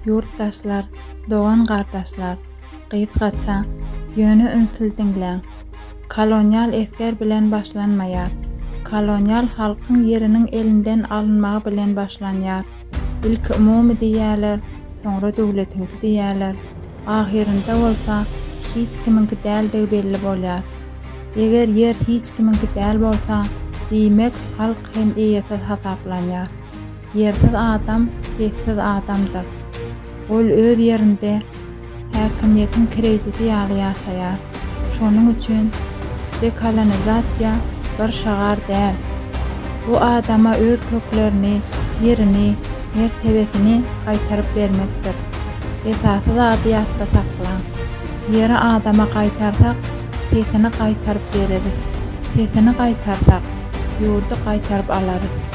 Ýurtdaşlar, dogan-gardaşlar, gysgaça, ýöne ünsli diňläň. Kolonial esger bilen başlanmaýar. Kolonial halkyň ýeriniň elinden alynmagy bilen başlanýar. Ilki umumy diýýärler, soňra döwletiňki diýýärler. Ahyrynda bolsa hiç kimiňki däldigi belli bolýar. Eger ýer hiç kimiňki däl bolsa, diýmek, halk hem eýesiz hasaplanýar. Ýersiz adam sessiz adamdyr. Ol öz ýerinde häkimiýetiň kireýjisi ýaly ýaşaýar. Şonuň üçin dekolonizasiýa bir şygar däl. Bu adama öz köklerini, ýerini, mertebesini gaýtaryp bermekdir. Esasy zady ýatda saklaň. Ýeri adama gaýtarsak, sesini gaýtaryp bereris. Sesini gaýtarsak, ýurdy gaýtaryp alarys.